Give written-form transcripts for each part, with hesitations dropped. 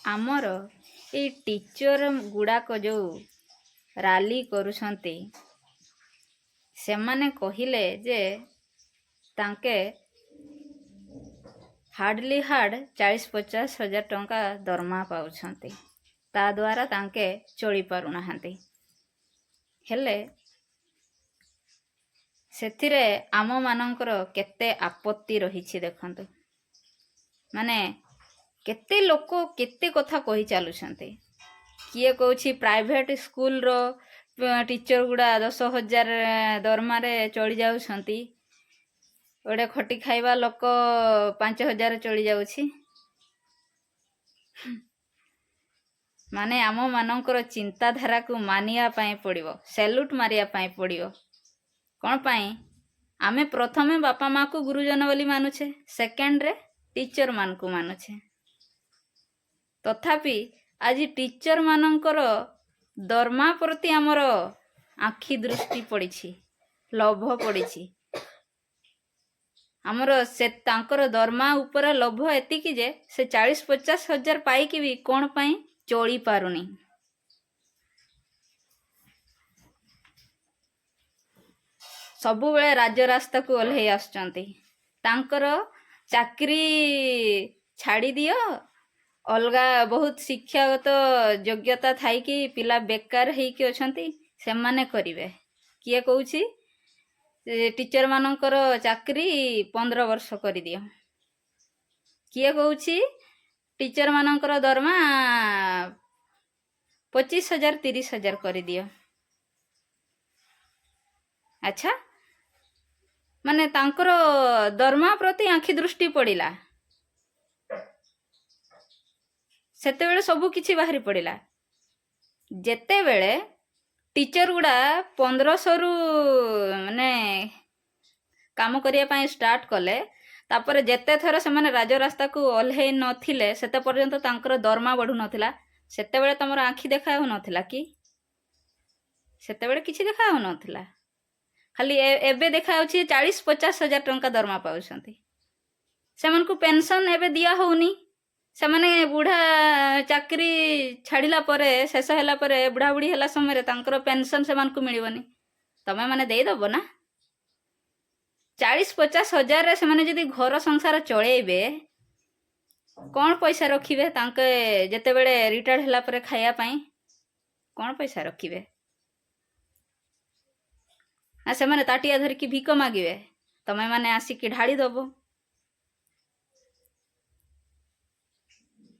ଆମର ଏଇ ଟିଚର ଗୁଡ଼ାକ ଯେଉଁ ରାଲି କରୁଛନ୍ତି, ସେମାନେ କହିଲେ ଯେ ତାଙ୍କେ ହାର୍ଡ଼ଲି ହାର୍ଡ଼ 40-50 ହଜାର ଟଙ୍କା ଦରମା ପାଉଛନ୍ତି, ତା ଦ୍ୱାରା ତାଙ୍କେ ଚଳିପାରୁନାହାନ୍ତି। ହେଲେ ସେଥିରେ ଆମମାନଙ୍କର କେତେ ଆପତ୍ତି ରହିଛି ଦେଖନ୍ତୁ। ମାନେ କେତେ ଲୋକ କେତେ କଥା କହି ଚାଲୁଛନ୍ତି। କିଏ କହୁଛି ପ୍ରାଇଭେଟ୍ ସ୍କୁଲର ଟିଚର ଗୁଡ଼ା 10,000 ଦରମାରେ ଚଳି ଯାଉଛନ୍ତି, ଗୋଟେ ଖଟି ଖାଇବା ଲୋକ 5,000 ଚଳି ଯାଉଛି। ମାନେ ଆମମାନଙ୍କର ଚିନ୍ତାଧାରାକୁ ମାନିବା ପାଇଁ ପଡ଼ିବ, ସ୍ୟାଲୁଟ୍ ମାରିବା ପାଇଁ ପଡ଼ିବ। କ'ଣ ପାଇଁ? ଆମେ ପ୍ରଥମେ ବାପା ମାଆକୁ ଗୁରୁଜନ ବୋଲି ମାନୁଛେ, ସେକେଣ୍ଡରେ ଟିଚରମାନଙ୍କୁ ମାନୁଛେ। ତଥାପି ଆଜି ଟିଚରମାନଙ୍କର ଦରମା ପ୍ରତି ଆମର ଆଖି ଦୃଷ୍ଟି ପଡ଼ିଛି, ଲୋଭ ପଡ଼ିଛି ଆମର। ସେ ତାଙ୍କର ଦରମା ଉପରେ ଲୋଭ ଏତିକି ଯେ ସେ 40-50 ହଜାର ପାଇକି ବି କ'ଣ ପାଇଁ ଚଳିପାରୁନି। ସବୁବେଳେ ରାଜରାସ୍ତାକୁ ଓହ୍ଲେଇ ଆସୁଛନ୍ତି। ତାଙ୍କର ଚାକିରି ଛାଡ଼ିଦିଅ, ଅଲଗା ବହୁତ ଶିକ୍ଷାଗତ ଯୋଗ୍ୟତା ଥାଇକି ପିଲା ବେକାର ହେଇକି ଅଛନ୍ତି, ସେମାନେ କରିବେ। କିଏ କହୁଛି ଟିଚରମାନଙ୍କର ଚାକିରି 15 ବର୍ଷ କରିଦିଅ, କିଏ କହୁଛି ଟିଚରମାନଙ୍କର ଦରମା 25,000, 30,000 କରିଦିଅ। ଆଚ୍ଛା, ମାନେ ତାଙ୍କର ଦରମା ପ୍ରତି ଆଖି ଦୃଷ୍ଟି ପଡ଼ିଲା, ସେତେବେଳେ ସବୁ କିଛି ବାହାରି ପଡ଼ିଲା। ଯେତେବେଳେ ଟିଚର ଗୁଡ଼ା 1500ରୁ ମାନେ କାମ କରିବା ପାଇଁ ଷ୍ଟାର୍ଟ କଲେ, ତାପରେ ଯେତେ ଥର ସେମାନେ ରାଜରାସ୍ତାକୁ ଓହ୍ଲେଇ ନଥିଲେ, ସେତେ ପର୍ଯ୍ୟନ୍ତ ତାଙ୍କର ଦରମା ବଢ଼ୁନଥିଲା। ସେତେବେଳେ ତମର ଆଖି ଦେଖା ହେଉନଥିଲା କି? ସେତେବେଳେ କିଛି ଦେଖା ହେଉନଥିଲା, ଖାଲି ଏବେ ଦେଖାଯାଉଛି। 40-50 ହଜାର ଟଙ୍କା ଦରମା ପାଉଛନ୍ତି, ସେମାନଙ୍କୁ ପେନସନ୍ ଏବେ ଦିଆ ହେଉନି। ସେମାନେ ବୁଢ଼ା ଚାକିରି ଛାଡ଼ିଲା ପରେ, ଶେଷ ହେଲା ପରେ, ବୁଢ଼ା ବୁଢ଼ୀ ହେଲା ସମୟରେ ତାଙ୍କର ପେନସନ୍ ସେମାନଙ୍କୁ ମିଳିବନି, ତମେ ମାନେ ଦେଇଦେବ ନା? 40-50 ହଜାରରେ ସେମାନେ ଯଦି ଘର ସଂସାର ଚଳେଇବେ, କ'ଣ ପଇସା ରଖିବେ ତାଙ୍କେ ଯେତେବେଳେ ରିଟାୟାର୍ଡ଼ ହେଲା ପରେ ଖାଇବା ପାଇଁ କ'ଣ ପଇସା ରଖିବେ? ନା ସେମାନେ ତାଟିଆ ଧରିକି ଭିକ ମାଗିବେ, ତମେ ମାନେ ଆସିକି ଢାଳି ଦବ?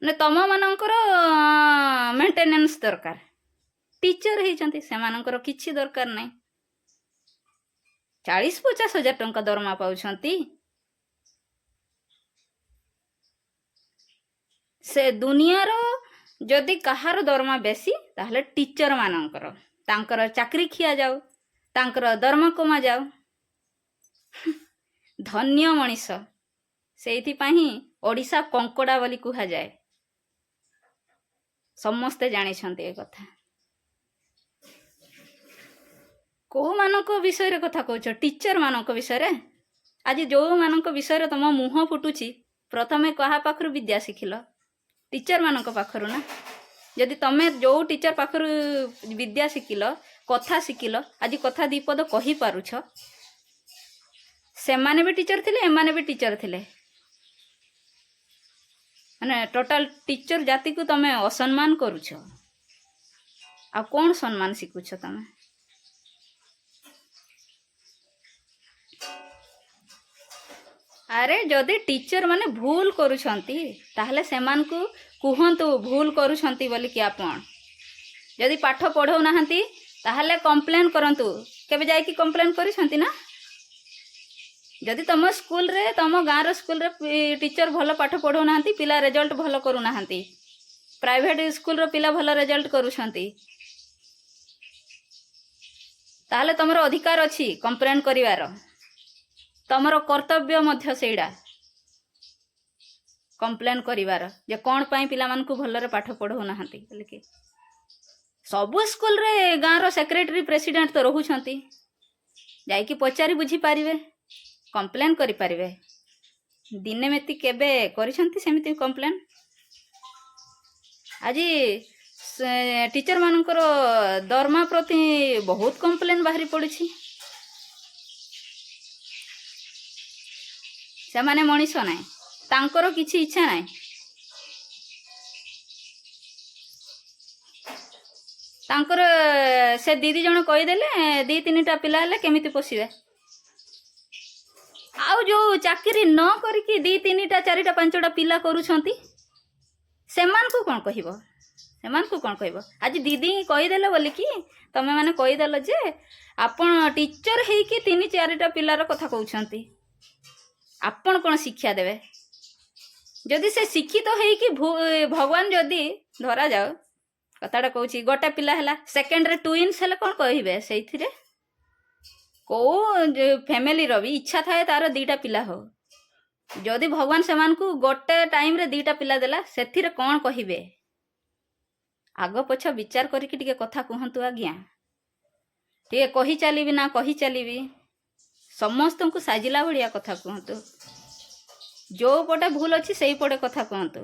ମାନେ ତମମାନଙ୍କର ମେଣ୍ଟେନାନ୍ସ ଦରକାର। ଟିଚର ହେଇଛନ୍ତି, ସେମାନଙ୍କର କିଛି ଦରକାର ନାହିଁ। 40-50 ହଜାର ଟଙ୍କା ଦରମା ପାଉଛନ୍ତି। ସେ ଦୁନିଆର ଯଦି କାହାର ଦରମା ବେଶୀ, ତାହେଲେ ଟିଚର ମାନଙ୍କର। ତାଙ୍କର ଚାକିରି ଖିଆଯାଉ, ତାଙ୍କର ଦରମା କମାଯାଉ। ଧନ୍ୟ ମଣିଷ। ସେଇଥିପାଇଁ ଓଡ଼ିଶା କଙ୍କଡ଼ା ବୋଲି କୁହାଯାଏ। ସମସ୍ତେ ଜାଣିଛନ୍ତି ଏ କଥା। କୋଉମାନଙ୍କ ବିଷୟରେ କଥା କହୁଛ? ଟିଚର ମାନଙ୍କ ବିଷୟରେ? ଆଜି ଯୋଉମାନଙ୍କ ବିଷୟରେ ତମ ମୁହଁ ଫୁଟୁଛି, ପ୍ରଥମେ କାହା ପାଖରୁ ବିଦ୍ୟା ଶିଖିଲ? ଟିଚର ମାନଙ୍କ ପାଖରୁ ନା? ଯଦି ତମେ ଯୋଉ ଟିଚର ପାଖରୁ ବିଦ୍ୟା ଶିଖିଲ, କଥା ଶିଖିଲ, ଆଜି କଥା ଦି ପଦ କହିପାରୁଛ, ସେମାନେ ବି ଟିଚର ଥିଲେ, ଏମାନେ ବି ଟିଚର ଥିଲେ। ମାନେ ଟୋଟାଲ ଟିଚର ଜାତିକୁ ତମେ ଅସମ୍ମାନ କରୁଛ। ଆଉ କ'ଣ ସମ୍ମାନ ଶିଖୁଛ ତମେ? ଆରେ, ଯଦି ଟିଚର ମାନେ ଭୁଲ କରୁଛନ୍ତି, ତାହେଲେ ସେମାନଙ୍କୁ କୁହନ୍ତୁ ଭୁଲ କରୁଛନ୍ତି ବୋଲିକି। ଆପଣ ଯଦି ପାଠ ପଢ଼ଉନାହାନ୍ତି, ତାହେଲେ କମ୍ପ୍ଲେନ୍ କରନ୍ତୁ। କେବେ ଯାଇକି କମ୍ପ୍ଲେନ୍ କରିଛନ୍ତି ନା? ଯଦି ତମ ସ୍କୁଲରେ, ତମ ଗାଁର ସ୍କୁଲରେ ଟିଚର ଭଲ ପାଠ ପଢ଼ଉନାହାନ୍ତି, ପିଲା ରେଜଲ୍ଟ ଭଲ କରୁନାହାନ୍ତି, ପ୍ରାଇଭେଟ ସ୍କୁଲର ପିଲା ଭଲ ରେଜଲ୍ଟ କରୁଛନ୍ତି, ତାହେଲେ ତମର ଅଧିକାର ଅଛି କମ୍ପ୍ଲେନ୍ କରିବାର। ତମର କର୍ତ୍ତବ୍ୟ ମଧ୍ୟ ସେଇଟା କମ୍ପ୍ଲେନ୍ କରିବାର ଯେ କ'ଣ ପାଇଁ ପିଲାମାନଙ୍କୁ ଭଲରେ ପାଠ ପଢ଼ଉନାହାନ୍ତି ବୋଲିକି। ସବୁ ସ୍କୁଲରେ ଗାଁର ସେକ୍ରେଟାରୀ, ପ୍ରେସିଡେଣ୍ଟ ତ ରହୁଛନ୍ତି, ଯାଇକି ପଚାରି ବୁଝିପାରିବେ, କମ୍ପ୍ଲେନ୍ କରିପାରିବେ। ଦିନେ ମେତି କେବେ କରିଛନ୍ତି ସେମିତି କମ୍ପ୍ଲେନ୍? ଆଜି ଟିଚରମାନଙ୍କର ଦରମା ପ୍ରତି ବହୁତ କମ୍ପ୍ଲେନ୍ ବାହାରି ପଡ଼ୁଛି। ସେମାନେ ମଣିଷ ନାହିଁ, ତାଙ୍କର କିଛି ଇଚ୍ଛା ନାହିଁ। ତାଙ୍କର ସେ ଦିଦି ଜଣ କହିଦେଲେ 2 3ଟା ପିଲା ହେଲେ କେମିତି ପୋଷିବେ? ଆଉ ଯେଉଁ ଚାକିରି ନ କରିକି 2 3ଟା 4ଟା 5ଟା ପିଲା କରୁଛନ୍ତି, ସେମାନଙ୍କୁ କ'ଣ କହିବ? ସେମାନଙ୍କୁ କ'ଣ କହିବ? ଆଜି ଦିଦି କହିଦେଲେ ବୋଲିକି ତମେମାନେ କହିଦେଲ ଯେ ଆପଣ ଟିଚର ହେଇକି 3 4ଟା ପିଲାର କଥା କହୁଛନ୍ତି, ଆପଣ କ'ଣ ଶିକ୍ଷା ଦେବେ? ଯଦି ସେ ଶିକ୍ଷିତ ହେଇକି ଭଗବାନ ଯଦି ଧରାଯାଉ କଥାଟା କହୁଛି, ଗୋଟେ ପିଲା ହେଲା, ସେକେଣ୍ଡରେ ଟୁଇନ୍ସ ହେଲେ କ'ଣ କହିବେ? ସେଇଥିରେ କେଉଁ ଫ୍ୟାମିଲିର ବି ଇଚ୍ଛା ଥାଏ ତାର 2ଟା ପିଲା ହଉ। ଯଦି ଭଗବାନ ସେମାନଙ୍କୁ ଗୋଟେ ଟାଇମ୍ରେ 2ଟା ପିଲା ଦେଲା, ସେଥିରେ କ'ଣ କହିବେ? ଆଗ ପଛ ବିଚାର କରିକି ଟିକେ କଥା କୁହନ୍ତୁ ଆଜ୍ଞା। ଟିକେ କହି ଚାଲିବି ନା କହି ଚାଲିବି, ସମସ୍ତଙ୍କୁ ସାଜିଲା ଭଳିଆ କଥା କୁହନ୍ତୁ। ଯେଉଁ ପଟେ ଭୁଲ ଅଛି ସେଇପଟେ କଥା କୁହନ୍ତୁ।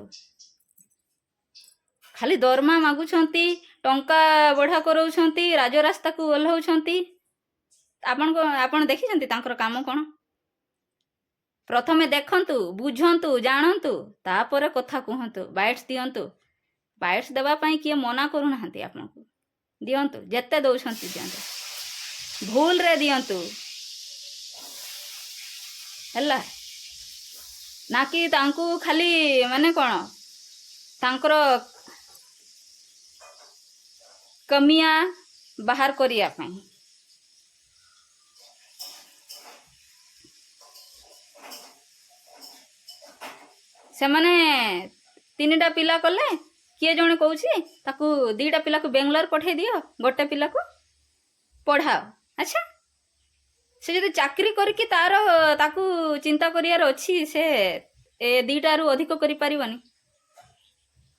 ଖାଲି ଦରମା ମାଗୁଛନ୍ତି, ଟଙ୍କା ବଢ଼ା କରାଉଛନ୍ତି, ରାଜରାସ୍ତାକୁ ଓହ୍ଲାଉଛନ୍ତି। ଆପଣ ଦେଖିଛନ୍ତି ତାଙ୍କର କାମ କ'ଣ? ପ୍ରଥମେ ଦେଖନ୍ତୁ, ବୁଝନ୍ତୁ, ଜାଣନ୍ତୁ, ତାପରେ କଥା କୁହନ୍ତୁ, ବାଇଟ୍ସ ଦିଅନ୍ତୁ। ବାଇଟ୍ସ ଦେବା ପାଇଁ କିଏ ମନା କରୁନାହାନ୍ତି ଆପଣଙ୍କୁ, ଦିଅନ୍ତୁ, ଯେତେ ଦେଉଛନ୍ତି ଦିଅନ୍ତୁ, ଭୁଲରେ ଦିଅନ୍ତୁ, ହେଲା ନା କି ତାଙ୍କୁ ଖାଲି ମାନେ କ'ଣ ତାଙ୍କର କମିଆ ବାହାର କରିବା ପାଇଁ। ସେମାନେ 3ଟା ପିଲା କଲେ, କିଏ ଜଣେ କହୁଛି ତାକୁ 2ଟା ପିଲାକୁ ବେଙ୍ଗଲୋର ପଠେଇ ଦିଅ, ଗୋଟେ ପିଲାକୁ ପଢ଼ାଅ। ଆଚ୍ଛା, ସେ ଯଦି ଚାକିରି କରିକି ତାର ତାକୁ ଚିନ୍ତା କରିବାର ଅଛି, ସେ ଏ 2ଟାରୁ ଅଧିକ କରିପାରିବନି,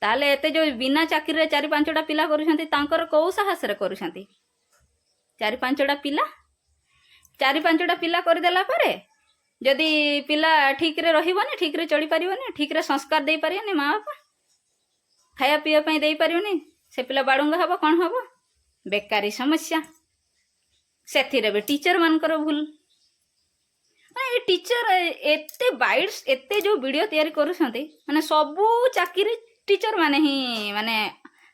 ତାହେଲେ ଏତେ ଯେଉଁ ବିନା ଚାକିରିରେ 4 5ଟା ପିଲା କରୁଛନ୍ତି, ତାଙ୍କର କେଉଁ ସାହସରେ କରୁଛନ୍ତି? 4 5ଟା ପିଲା, 4 5ଟା ପିଲା କରିଦେଲା ପରେ ଯଦି ପିଲା ଠିକରେ ରହିବନି, ଠିକରେ ଚଳିପାରିବନି, ଠିକରେ ସଂସ୍କାର ଦେଇପାରିବନି, ମା ବାପା ଖାଇବା ପିଇବା ପାଇଁ ଦେଇପାରିବନି, ସେ ପିଲା ବାଡୁଙ୍ଗା ହବ, କ'ଣ ହବ? ବେକାରୀ ସମସ୍ୟା। ସେଥିରେ ବି ଟିଚର ମାନଙ୍କର ଭୁଲ। ମାନେ ଏ ଟିଚର ଏତେ ବାଇଟ୍ସ, ଏତେ ଯେଉଁ ଭିଡ଼ିଓ ତିଆରି କରୁଛନ୍ତି, ମାନେ ସବୁ ଚାକିରି ଟିଚର ମାନେ ହିଁ ମାନେ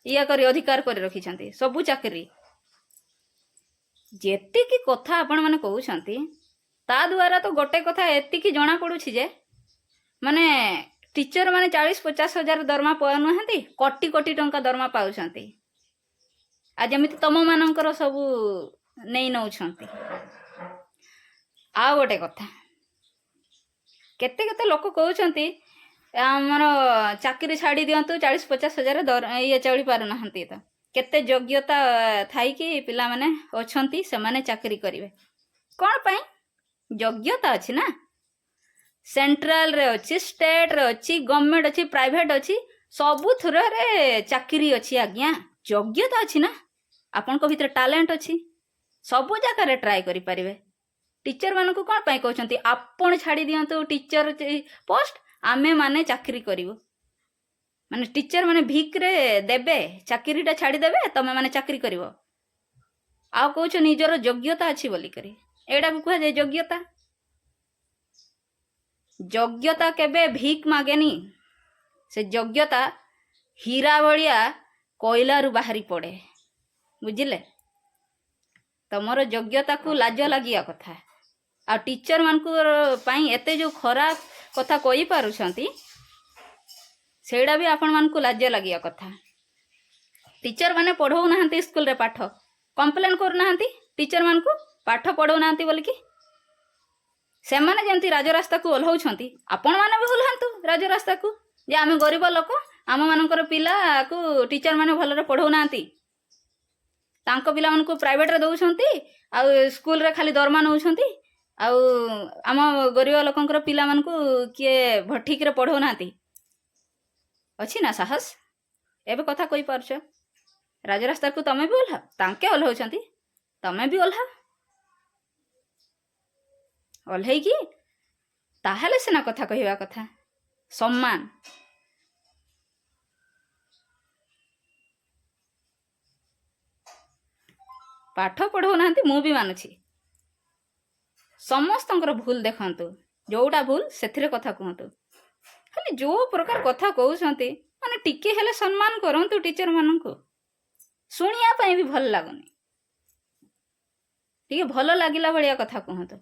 ଇଏ କରି ଅଧିକାର କରି ରଖିଛନ୍ତି ସବୁ ଚାକିରି। ଯେତିକି କଥା ଆପଣମାନେ କହୁଛନ୍ତି, ତା ଦ୍ୱାରା ତ ଗୋଟେ କଥା ଏତିକି ଜଣା ପଡୁଛି ଯେ ମାନେ ଟିଚର ମାନେ 40-50 ହଜାର ଦରମା ପାଉନାହାନ୍ତି, କୋଟି କୋଟି ଟଙ୍କା ଦରମା ପାଉଛନ୍ତି। ଆଉ ଯେମିତି ତମମାନଙ୍କର ସବୁ ନେଇ ନଉଛନ୍ତି। ଆଉ ଗୋଟେ କଥା, କେତେ କେତେ ଲୋକ କହୁଛନ୍ତି ଆମର ଚାକିରି ଛାଡ଼ି ଦିଅନ୍ତୁ, 40-50 ହଜାର ଇଏ ଚଳି ପାରୁନାହାନ୍ତି। ତ କେତେ ଯୋଗ୍ୟତା ଥାଇକି ପିଲାମାନେ ଅଛନ୍ତି, ସେମାନେ ଚାକିରି କରିବେ କ'ଣ ପାଇଁ? ଯୋଗ୍ୟତା ଅଛି ନା, ସେଣ୍ଟ୍ରାଲରେ ଅଛି, ଷ୍ଟେଟରେ ଅଛି, ଗଭର୍ଣ୍ଣମେଣ୍ଟ ଅଛି, ପ୍ରାଇଭେଟ ଅଛି, ସବୁଥିରେ ଚାକିରି ଅଛି ଆଜ୍ଞା। ଯୋଗ୍ୟତା ଅଛି ନା, ଆପଣଙ୍କ ଭିତରେ ଟ୍ୟାଲେଣ୍ଟ ଅଛି, ସବୁ ଜାଗାରେ ଟ୍ରାଏ କରିପାରିବେ। ଟିଚର ମାନଙ୍କୁ କ'ଣ ପାଇଁ କହୁଛନ୍ତି ଆପଣ ଛାଡ଼ି ଦିଅନ୍ତୁ ଟିଚର ପୋଷ୍ଟ, ଆମେମାନେ ଚାକିରି କରିବୁ? ମାନେ ଟିଚର ମାନେ ଭିକରେ ଦେବେ, ଚାକିରିଟା ଛାଡ଼ିଦେବେ, ତମେ ମାନେ ଚାକିରି କରିବ। ଆଉ କହୁଛ ନିଜର ଯୋଗ୍ୟତା ଅଛି ବୋଲିକରି, ଏଇଟାକୁ କୁହାଯାଏ ଯୋଗ୍ୟତା। ଯୋଗ୍ୟତା କେବେ ଭିକ ମାଗେନି, ସେ ଯୋଗ୍ୟତା ହୀରା ଭଳିଆ କୋଇଲାରୁ ବାହାରି ପଡ଼େ, ବୁଝିଲେ? ତମର ଯୋଗ୍ୟତାକୁ ଲାଜ ଲାଗିବା କଥା। ଆଉ ଟିଚର ମାନଙ୍କ ପାଇଁ ଏତେ ଯେଉଁ ଖରାପ କଥା କହିପାରୁଛନ୍ତି, ସେଇଟା ବି ଆପଣମାନଙ୍କୁ ଲାଜ ଲାଗିବା କଥା। ଟିଚର ମାନେ ପଢ଼ଉନାହାନ୍ତି ସ୍କୁଲରେ ପାଠ, କମ୍ପ୍ଲେନ୍ କରୁନାହାନ୍ତି ଟିଚର ମାନଙ୍କୁ ପାଠ ପଢ଼ଉନାହାନ୍ତି ବୋଲିକି? ସେମାନେ ଯେମିତି ରାଜରାସ୍ତାକୁ ଓହ୍ଲାଉଛନ୍ତି, ଆପଣମାନେ ବି ଓହ୍ଲାନ୍ତୁ ରାଜରାସ୍ତାକୁ ଯେ ଆମେ ଗରିବ ଲୋକ, ଆମମାନଙ୍କର ପିଲାକୁ ଟିଚର ମାନେ ଭଲରେ ପଢ଼ଉନାହାନ୍ତି, ତାଙ୍କ ପିଲାମାନଙ୍କୁ ପ୍ରାଇଭେଟରେ ଦେଉଛନ୍ତି ଆଉ ସ୍କୁଲରେ ଖାଲି ଦରମା ନେଉଛନ୍ତି, ଆଉ ଆମ ଗରିବ ଲୋକଙ୍କର ପିଲାମାନଙ୍କୁ କିଏ ଠିକରେ ପଢ଼ଉନାହାନ୍ତି। ଅଛି ନା ସାହସ? ଏବେ କଥା କହିପାରୁଛ? ରାଜରାସ୍ତାକୁ ତମେ ବି ଓହ୍ଲାଅ। ତାଙ୍କେ ଓହ୍ଲାଉଛନ୍ତି, ତମେ ବି ଓହ୍ଲାଅ। ଓହ୍ଲେଇକି ତାହେଲେ ସିନା କଥା କହିବା କଥା। ସମ୍ମାନ। ପାଠ ପଢ଼ଉନାହାନ୍ତି ମୁଁ ବି ମାନୁଛି। ସମସ୍ତଙ୍କର ଭୁଲ ଦେଖନ୍ତୁ, ଯୋଉଟା ଭୁଲ ସେଥିରେ କଥା କୁହନ୍ତୁ। ଖାଲି ଯୋଉ ପ୍ରକାର କଥା କହୁଛନ୍ତି, ମାନେ ଟିକେ ହେଲେ ସମ୍ମାନ କରନ୍ତୁ ଟିଚରମାନଙ୍କୁ। ଶୁଣିବା ପାଇଁ ବି ଭଲ ଲାଗୁନି। ଟିକେ ଭଲ ଲାଗିଲା ଭଳିଆ କଥା କୁହନ୍ତୁ।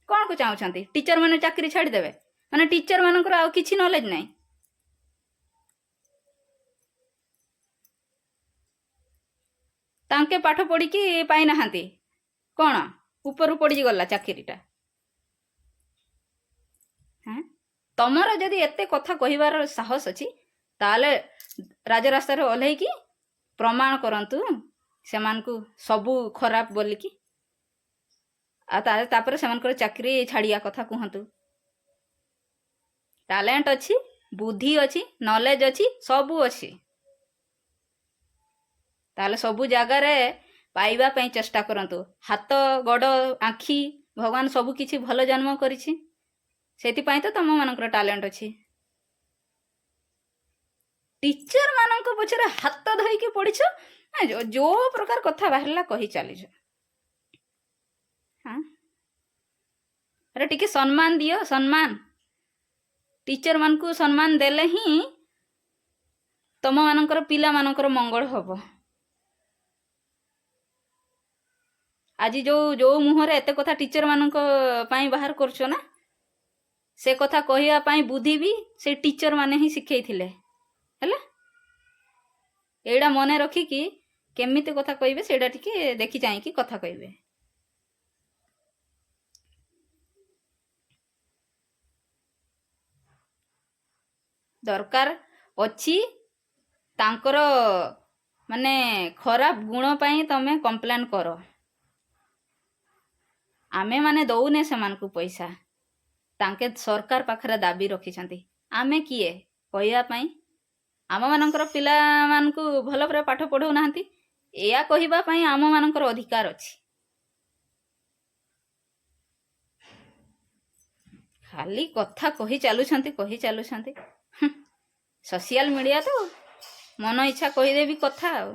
କ'ଣକୁ ଚାହୁଁଛନ୍ତି? ଟିଚର ମାନେ ଚାକିରି ଛାଡ଼ିଦେବେ? ମାନେ ଟିଚର ମାନଙ୍କର ଆଉ କିଛି ନଲେଜ ନାହିଁ? ତାଙ୍କେ ପାଠ ପଢ଼ିକି ପାଇନାହାନ୍ତି, କ'ଣ ଉପରୁ ପଡ଼ିଗଲା ଚାକିରିଟା? ହଁ, ତମର ଯଦି ଏତେ କଥା କହିବାର ସାହସ ଅଛି, ତାହେଲେ ରାଜରାସ୍ତାରେ ଓହ୍ଲେଇକି ପ୍ରମାଣ କରନ୍ତୁ ସେମାନଙ୍କୁ ସବୁ ଖରାପ ବୋଲିକି। ଆଉ ତାପରେ ସେମାନଙ୍କର ଚାକିରି ଛାଡ଼ିବା କଥା କୁହନ୍ତୁ। ଟ୍ୟାଲେଣ୍ଟ ଅଛି, ବୁଦ୍ଧି ଅଛି, ନଲେଜ ଅଛି, ସବୁ ଅଛି, ତାହେଲେ ସବୁ ଜାଗାରେ ପାଇବା ପାଇଁ ଚେଷ୍ଟା କରନ୍ତୁ। ହାତ, ଗୋଡ଼, ଆଖି, ଭଗବାନ ସବୁ କିଛି ଭଲ ଜନ୍ମ କରିଛି, ସେଥିପାଇଁ ତ ତମମାନଙ୍କର ଟ୍ୟାଲେଣ୍ଟ ଅଛି। ଟିଚର ମାନଙ୍କ ପଛରେ ହାତ ଧୋଇକି ପଡ଼ିଛ, ଯୋଉ ପ୍ରକାର କଥା ବାହାରିଲା କହି ଚାଲିଛ। ହଁ, ଆରେ ଟିକେ ସମ୍ମାନ ଦିଅ, ସମ୍ମାନ। ଟିଚର ମାନଙ୍କୁ ସମ୍ମାନ ଦେଲେ ହିଁ ତମମାନଙ୍କର ପିଲାମାନଙ୍କର ମଙ୍ଗଳ ହବ। ଆଜି ଯୋଉ ଯୋଉ ମୁହଁରେ ଏତେ କଥା ଟିଚର ମାନଙ୍କ ପାଇଁ ବାହାର କରୁଛ ନା, ସେ କଥା କହିବା ପାଇଁ ବୁଦ୍ଧି ବି ସେ ଟିଚର ମାନେ ହିଁ ଶିଖେଇଥିଲେ। ହେଲା, ଏଇଟା ମନେ ରଖିକି କେମିତି କଥା କହିବେ ସେଇଟା ଟିକେ ଦେଖି ଚାହିଁକି କଥା କହିବେ। ଦରକାର ଅଛି ତାଙ୍କର ମାନେ ଖରାପ ଗୁଣ ପାଇଁ ତମେ କମ୍ପ୍ଲେନ୍ କର। ଆମେମାନେ ଦଉନେ ସେମାନଙ୍କୁ ପଇସା, ତାଙ୍କେ ସରକାର ପାଖରେ ଦାବି ରଖିଛନ୍ତି। ଆମେ କିଏ କହିବା ପାଇଁ? ଆମମାନଙ୍କର ପିଲାମାନଙ୍କୁ ଭଲ ଭାବରେ ପାଠ ପଢ଼ଉନାହାନ୍ତି, ଏଇଆ କହିବା ପାଇଁ ଆମମାନଙ୍କର ଅଧିକାର ଅଛି। ଖାଲି କଥା କହି ଚାଲୁଛନ୍ତି, କହି ଚାଲୁଛନ୍ତି। ସୋସିଆଲ ମିଡ଼ିଆ ତ ମନ ଇଚ୍ଛା କହିଦେବି କଥା। ଆଉ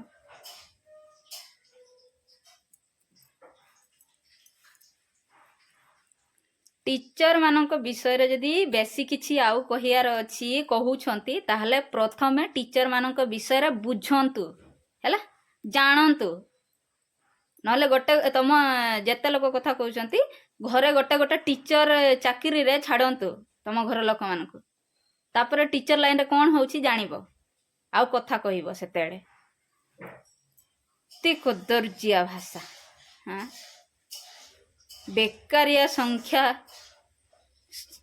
ଟିଚର ମାନଙ୍କ ବିଷୟରେ ଯଦି ବେଶୀ କିଛି ଆଉ କହିବାର ଅଛି କହୁଛନ୍ତି, ତାହେଲେ ପ୍ରଥମେ ଟିଚର ମାନଙ୍କ ବିଷୟରେ ବୁଝନ୍ତୁ, ହେଲା, ଜାଣନ୍ତୁ। ନହେଲେ ଗୋଟେ ତମ ଯେତେ ଲୋକ କଥା କହୁଛନ୍ତି, ଘରେ ଗୋଟେ ଗୋଟେ ଟିଚର ଚାକିରିରେ ଛାଡ଼ନ୍ତୁ ତମ ଘର ଲୋକମାନଙ୍କୁ, ତାପରେ ଟିଚର ଲାଇନରେ କ'ଣ ହେଉଛି ଜାଣିବ, ଆଉ କଥା କହିବ ସେତେବେଳେ। ଏତେ କଦର୍ଯ୍ୟା ଭାଷା। ହଁ, ବେକାରିଆ ସଂଖ୍ୟା,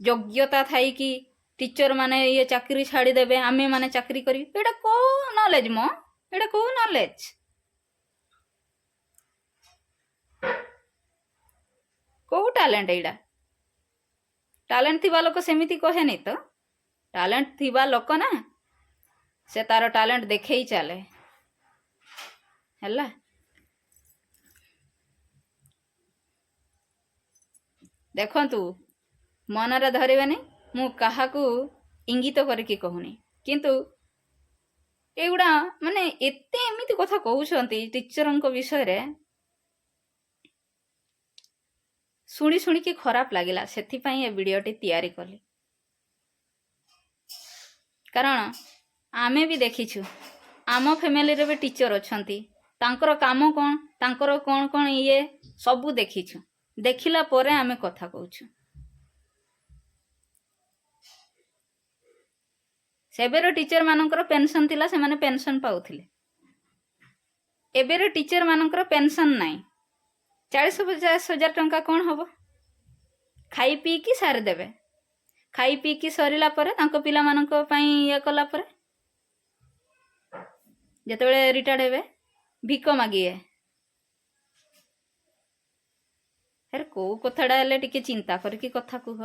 ଯୋଗ୍ୟତା ଥାଇକି ଟିଚର ମାନେ ଇଏ ଚାକିରି ଛାଡ଼ିଦେବେ, ଆମେ ମାନେ ଚାକିରି କରିବି, ଏଇଟା କୋଉ ନଲେଜ ମ? ଏଇଟା କୋଉ ନଲେଜ? କୋଉ ଟ୍ୟାଲେଣ୍ଟ ଏଇଟା? ଟ୍ୟାଲେଣ୍ଟ ଥିବା ଲୋକ ସେମିତି କହେନି ତ। ଟ୍ୟାଲେଣ୍ଟ ଥିବା ଲୋକ ନା, ସେ ତାର ଟ୍ୟାଲେଣ୍ଟ ଦେଖେଇ ଚାଲେ। ହେଲା, ଦେଖନ୍ତୁ, ମନରେ ଧରିବେନି, ମୁଁ କାହାକୁ ଇଙ୍ଗିତ କରିକି କହୁନି, କିନ୍ତୁ ଏଗୁଡ଼ା ମାନେ ଏତେ ଏମିତି କଥା କହୁଛନ୍ତି ଟିଚରଙ୍କ ବିଷୟରେ, ଶୁଣି ଶୁଣିକି ଖରାପ ଲାଗିଲା। ସେଥିପାଇଁ ଏ ଭିଡ଼ିଓଟି ତିଆରି କଲି। କାରଣ ଆମେ ବି ଦେଖିଛୁ, ଆମ ଫ୍ୟାମିଲିରେ ବି ଟିଚର ଅଛନ୍ତି, ତାଙ୍କର କାମ କ'ଣ, ତାଙ୍କର କ'ଣ କ'ଣ ଇଏ ସବୁ ଦେଖିଛୁ। ଦେଖିଲା ପରେ ଆମେ କଥା କହୁଛୁ। ସେବେର ଟିଚର ମାନଙ୍କର ପେନସନ୍ ଥିଲା, ସେମାନେ ପେନସନ୍ ପାଉଥିଲେ। ଏବେର ଟିଚର ମାନଙ୍କର ପେନସନ୍ ନାହିଁ। 40-50 ହଜାର ଟଙ୍କା କ'ଣ ହବ? ଖାଇ ପିଇକି ସାରିଦେବେ। ଖାଇ ପିଇକି ସରିଲା ପରେ, ତାଙ୍କ ପିଲାମାନଙ୍କ ପାଇଁ ଇଏ କଲା ପରେ, ଯେତେବେଳେ ରିଟାୟାର୍ଡ ହେବେ, ଭିକ ମାଗିବେ। ଆରେ, କୋଉ କଥାଟା ହେଲେ ଟିକେ ଚିନ୍ତା କରିକି କଥା କୁହ।